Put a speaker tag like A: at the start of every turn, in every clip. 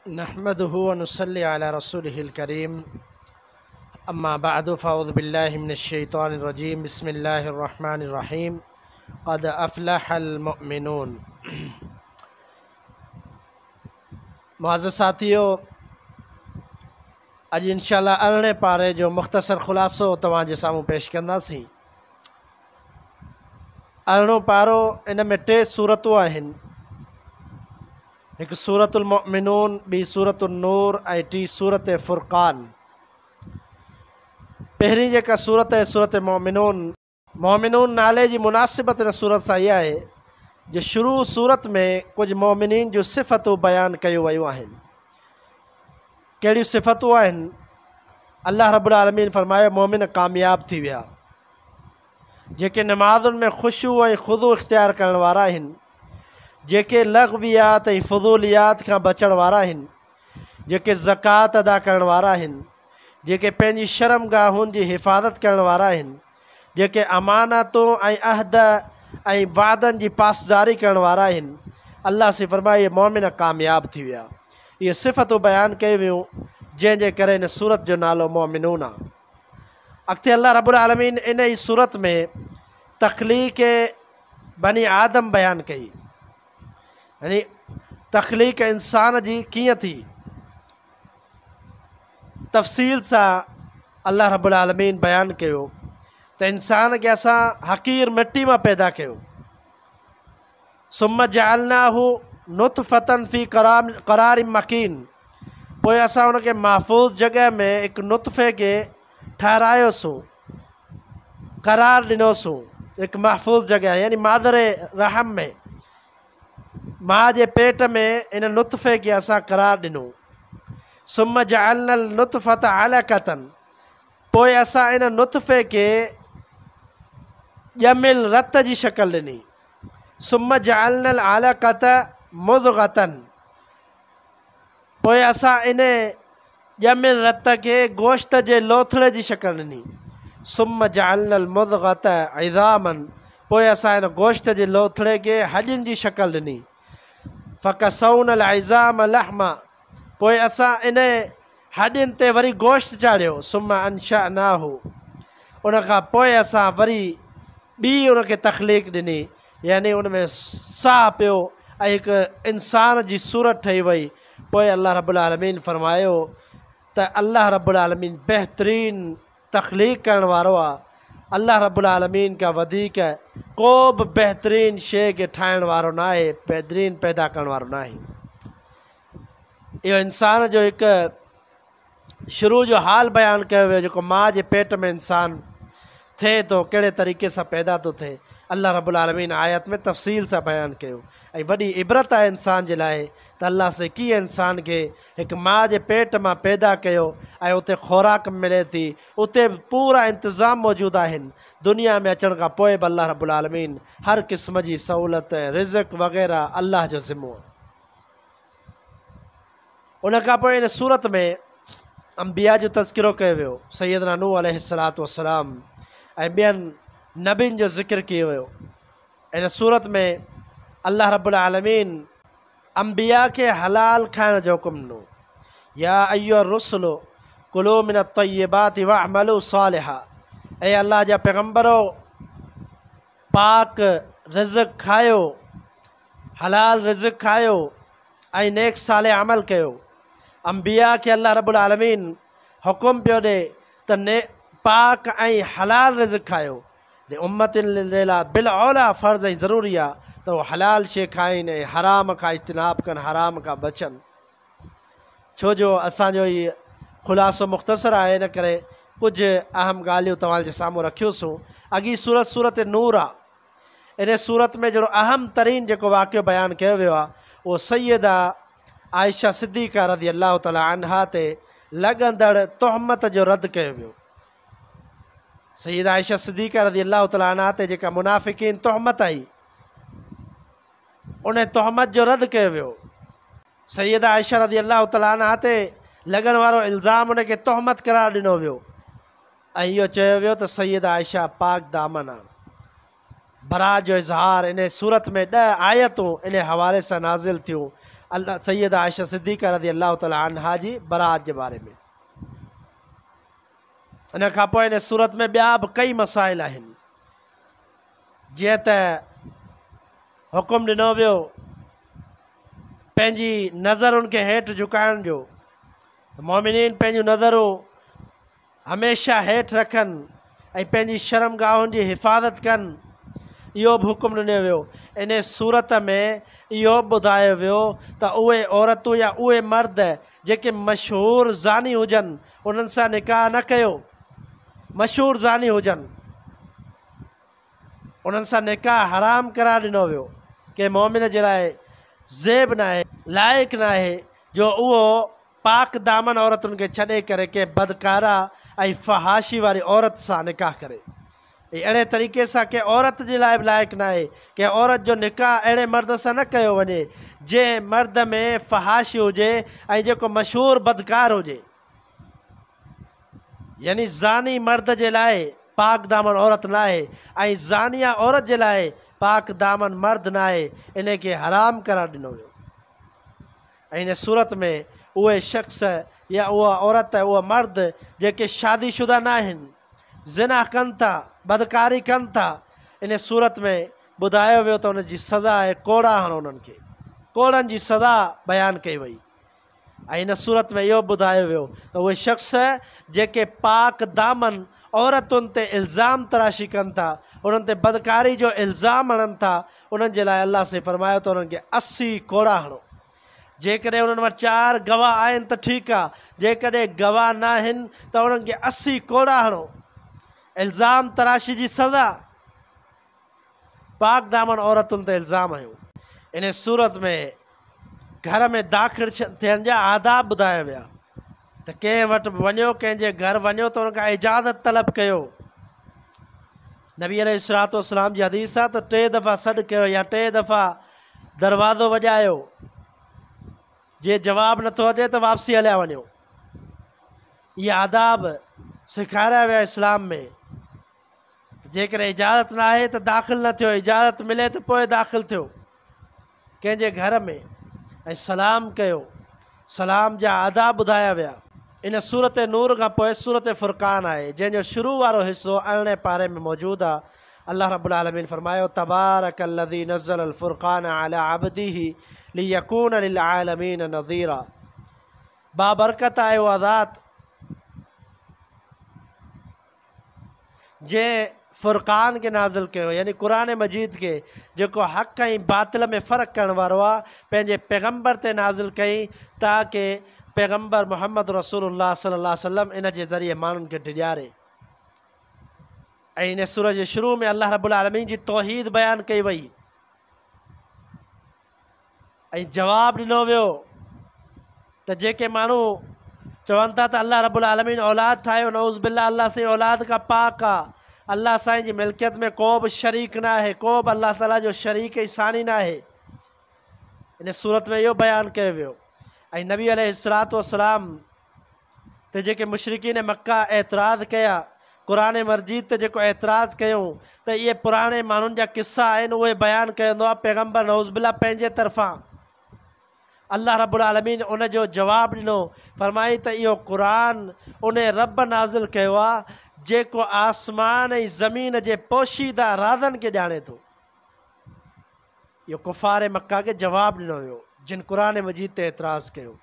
A: نحمده ونصلي على رسوله الڪريم اما بعد فاعوذ بالله من الشيطان الرجيم بسم الله الرحمن الرحيم قد افلح المؤمنون معزز ساٿيو اڄ انشاء الله ارڙهين پاري جو مختصر خلاصو توهان جي سامهون پيش ڪنداسين. ارڙهون پارو ان ۾ ٽي سورتون آهن. هڪ سورة المؤمنون، ٻي سورة النور ۽ ٽي سورة فرقان. پهرين جيڪا سورت آهي سورة مؤمنون. مؤمنون نالي جي مناسبت ان سورت سان اها آهي جو شروع سورت ۾ ڪجهه مؤمنين جون صفتون بيان ڪيون ويون آهن. ڪهڙيون صفتون آهن؟ الله رب العالمين فرمايو مؤمن ڪامياب ٿي ويا جيڪي نمازن ۾ خشوع ۽ خضوع اختيار ڪرڻ وارا آهن، جيڪي لغويات ۽ فضوليات کان بچڻ وارا آهن، جيڪي زڪوات ادا ڪرڻ وارا آهن، جيڪي پنهنجي شرمگاهن جي حفاظت ڪرڻ وارا آهن، جيڪي امانتون ۽ عهد ۽ وعدن جي پاسداري ڪرڻ وارا آهن. الله سائين فرمايو اهي مؤمن ڪامياب ٿي ويا. اهي صفتون بيان ڪيون ويون جنهن جي ڪري هن سورت جو نالو مؤمنون آ. اڳتي الله رب العالمين ان ئي سورت ۾ تخليق بني آدم بيان ڪئي يعني تخليق انسان جي ڪيئن ٿي. تفصيل سان الله رب العالمين بيان ڪيو ته انسان کي اسان حقير مٽي مان پيدا ڪيو ثم جعلناه نطفة في قرار مڪين پوء اسان ان کي محفوظ جڳهه ۾ هڪ نطفي کي ٺهرايوسون قرار ڏنوسون هڪ محفوظ جڳهه يعني مادر رحم ۾ ماء جي پيٽ ۾ ان نطفي کي اسان قرار ڏنو. ثم جعلنا النطفة علقة پوء اسان ان نطفي کي ڄميل رت جي شڪل ڏني. ثم جعلنا العلقة مضغة پوء اسان ان ڄميل رت کي گوشت جي لوٿڙي جي شڪل ڏني. ثم جعلنا المضغة عظاما پوء اسان ان گوشت جي لوٿڙي کي هڏين جي شڪل ڏني. فڪسونا العظام لحما پوء اسان ان هڏين تي وري گوشت چاڙهيو. ثم انشأناه ان کان پوء اسان وري ٻي ان کي تخليق ڏني يعني ان ۾ ساهه پيو ۽ هڪ انسان جي صورت ٺهي وئي. پوء الله رب العالمين فرمايو ته الله رب العالمين بهترين تخليق ڪرڻ وارو آ، الله رب العالمين کان وڌيڪ ڪو به بهترين شيء کي ٺاهڻ وارو ناهي، بهترين پيدا ڪرڻ وارو ناهي. اهو انسان جو هڪ شروع جو حال بيان ڪيو ويو جيڪو ماء جي پيٽ ۾ انسان ٿئي ٿو ڪهڙي طريقي سان پيدا ٿو ٿئي الله رب العالمين آيت ۾ تفصيل سان بيان ڪيو ۽ وڏي عبرت آهي انسان جي لاء ته الله سائين ڪيئن انسان کي هڪ ماء جي پيٽ مان پيدا ڪيو ۽ اتي خوراڪ ملي ٿي اتي به پورا انتظام موجود آهن دنيا ۾ اچڻ کان پوء به الله رب العالمين هر قسم جي سهولت رزق وغيره الله جو ذمو آهي. ان کان پوء ان سورت ۾ انبياء جو تذڪرو ڪيو ويو، سيدنا نوح عليه الصلوة والسلام ۽ ٻين نبين جو ذڪر ڪيو ويو. ان سورت ۾ الله رب العالمين انبياء کي حلال کائڻ جو حڪم ڏنو، يا ايها الرسل ڪلوا من الطيبات واعملوا صالحا اي الله جا پيغمبرو پاڪ رزق کايو، حلال رزق کايو ۽ نيڪ صالح عمل ڪيو. انبياء کي الله رب العالمين حڪم پيو ڏي ته پاڪ ۽ حلال رزق کايو. امتين جي لاء بالاوليٰ فرض ۽ ضروري آ ته هو حلال شيء کائين ۽ حرام کان اجتناب ڪن، حرام کان بچن. ڇو جو اسان جو هي خلاصو مختصر آهي ان ڪري ڪجهه اهم ڳالهيون توهان جي سامهون رکيوسون. اڳين سورت سورت نور آ. ان سورت ۾ جهڙو اهم ترين جيڪو واقعو بيان ڪيو ويو آهي اهو سيده عائشه صديقه رضي الله تعالٰي عنها تي لڳندڙ تهمت جو رد ڪيو ويو. سيده عائشه صديقه رضي الله تعالٰي عنها تي جيڪا منافقين تهمت هنئي ان تهمت جو رد ڪيو ويو. سيده عائشه رضي الله تعالٰي عنها تي لڳڻ وارو الزام ان کي تهمت قرار ڏنو ويو. ۽ اهو چيو ويو ته سيده عائشه پاڪ دامن آ. برات جو اظهار انهي سورت ۾ ڏهه آيتون انهي حوالي سان نازل ٿيون. الله سيده عائشه صديقه رضي الله تعالٰي عنها جي برائت جي باري ۾. ان کان پوء ان سورت ۾ ٻيا به ڪئي مسائل آهن، جيئن ته حڪم ڏنو ويو پنهنجي نظرن کي هيٺ جهڪائڻ جو، مؤمنين پنهنجون نظرون هميشه هيٺ رکن ۽ پنهنجي شرمگاهن جي حفاظت ڪن، اهو به حڪم ڏنو ويو. انهي سورت ۾ اهو به ٻڌايو ويو ته اهي عورتون يا اهي مرد جيڪي مشهور زاني هجن انهن سان نڪاح نه ڪيو، مشهور زاني هجن انهن سان نڪاح حرام قرار ڏنو ويو. ڪنهن مؤمن جي لاء زيب ناهي، لائق ناهي جو اهو پاڪ دامن عورتن کي ڇڏي ڪري ڪنهن بدڪاره ۽ فحاشي واري عورت سان نڪاح ڪري ۽ اهڙي طريقي سان ڪنهن عورت جي لاء به لائق ناهي ڪنهن عورت جو نڪاح اهڙي مرد سان نه ڪيو وڃي جنهن مرد ۾ فحاشي هجي ۽ جيڪو مشهور بدڪار هجي يعني زاني مرد جي لاء پاڪ دامن عورت ناهي ۽ زانيه عورت جي لاء پاڪ دامن مرد ناهي انهي کي حرام قرار ڏنو ويو. ۽ ان سورت ۾ اهي شخص يا اها عورت اهو مرد جيڪي شادي شده ناهن، زنا ڪن ٿا، بدڪاري ڪن ٿا، ان سورت ۾ ٻڌايو ويو ته ان جي سزا آهي ڪوڙا هڻو انهن کي، ڪوڙن جي سزا بيان ڪئي وئي ۽ ان سورت ۾ اهو به ٻڌايو ويو ته اهي شخص جيڪي پاڪ دامن عورتن تي الزام تراشي ڪن ٿا، انهن تي بدڪاري جو الزام هڻن ٿا، انهن جي لاء الله سائين فرمايو ته انهن کي 80 ڪوڙا هڻو. جيڪڏهن انهن وٽ چار گواهه آهن ته ٺيڪ آ، جيڪڏهن گواهه ناهن ته انهن کي 80 ڪوڙا هڻو. الزام تراشي جي سزا. پاڪ دامن عورتن تي الزام هنيو. انهي سورت ۾ گهر ۾ داخل ٿيڻ جا آداب ٻڌايا ويا ته ڪنهن وٽ به وڃو، ڪنهن جي گهر وڃو ته ان کان اجازت طلب ڪيو. نبي عليه الصلوة والسلام جي حديث آ ته ٽي دفعا سڏ ڪيو يا ٽي دفعا دروازو وڄايو، جي جواب نٿو اچي ته واپسي هليا وڃو. اهي آداب سيکاريا ويا اسلام ۾. جيڪڏهن اجازت ناهي ته داخل نه ٿيو، اجازت ملي ته پوء داخل ٿيو ڪنهن جي گهر ۾ ۽ سلام ڪيو، سلام جا آداب ٻڌايا ويا. ان سورت نور کان پوء سورت فرقان آهي، جنهن جو شروع وارو حصو ارڙهين پاري ۾ موجود آهي. الله رب العالمين فرمايو، تبارڪ الذي نزل الفرقان علي عبده ليڪون للعالمين نذيرا بابرڪت آهي اها ذات جنهن فرقان کي نازل ڪيو يعني قرآن مجيد کي جيڪو حق ۽ باطل ۾ فرق ڪرڻ وارو آهي پنهنجي پيغمبر تي نازل ڪئي تاڪه پيغمبر محمد رسول الله صلي الله عليه وسلم ان جي ذريعي ماڻهن کي ڊيڄاري ۽ ان سورت جي شروع ۾ الله رب العالمين جي توحيد بيان ڪئي وئي. ۽ جواب ڏنو ويو ته جيڪي ماڻهو چون ٿا ته الله رب العالمين اولاد ٺاهيو نعوذ بالله الله سائين اولاد کان پاڪ آ الله سائين جي ملڪيت ۾ ڪو به شريڪ نه آهي ڪو به الله تعالي جو شريڪ ۽ ثاني نه آهي ان سورت ۾ اهو بيان ڪيو ويو ۽ نبي عليه الصلوة والسلام تي جيڪي مشرڪين مڪه اعتراض ڪيا، قرآن مجيد تي جيڪو اعتراض ڪيائون ته اهي پراڻي ماڻهن جا قصا آهن اهي بيان ڪندو آهي پيغمبر نعوذ بالله پنهنجي طرفان الله رب العالمين ان جو جواب ڏنو فرمائي ته اهو قرآن ان رب نازل ڪيو آهي جيڪو آسمان ۽ زمين جي پوشيده رازن کي ڄاڻي ٿو. اهو ڪفار مڪه کي جواب ڏنو ويو جن قرآن مجيد تي اعتراض ڪيو.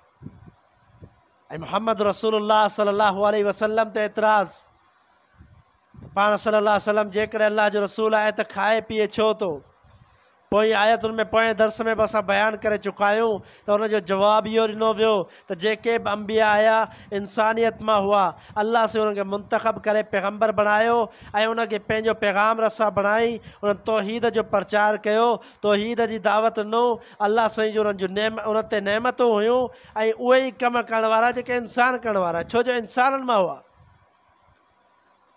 A: ۽ محمد رسول الله صلي الله عليه وسلم تي اعتراض ته پاڻ صلي الله عليه وسلم جيڪڏهن الله جو رسول آهي ته کائي پيئي ڇو ٿو؟ پوئين آيتن ۾ پوئين درس ۾ به اسان بيان ڪري چڪا آهيون ته ان جو جواب اهو ڏنو ويو ته جيڪي به انبياء آيا انسانيت مان هئا الله سائين انهن کي منتخب ڪري پيغمبر بڻايو ۽ انهن کي پنهنجو پيغام رسان بڻائي انهن توحيد جو پرچار ڪيو توحيد جي دعوت ڏنو الله سائين جون انهن جون انهن تي نعمتون هيون ۽ اهي ئي ڪم ڪرڻ وارا جيڪي انسان ڪرڻ وارا ڇو جو انسانن مان هئا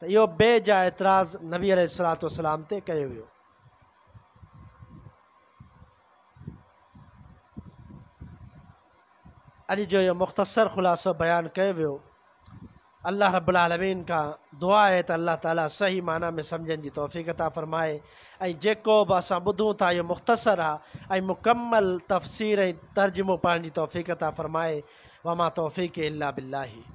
A: ته اهو بي جا اعتراض نبي عليه الصلوة والسلام تي ڪيو ويو. اڄ جو اهو مختصر خلاصو بيان ڪيو ويو. الله رب العالمين کان دعا آهي ته الله تعالي صحيح معنيٰ ۾ سمجهڻ جي توفيق عطا فرمائي ۽ جيڪو به اسان ٻڌون ٿا اهو مختصر آهي ۽ مڪمل تفسير ۽ ترجمو پڙهڻ جي توفيق عطا فرمائي وما توفيقي الا بالله.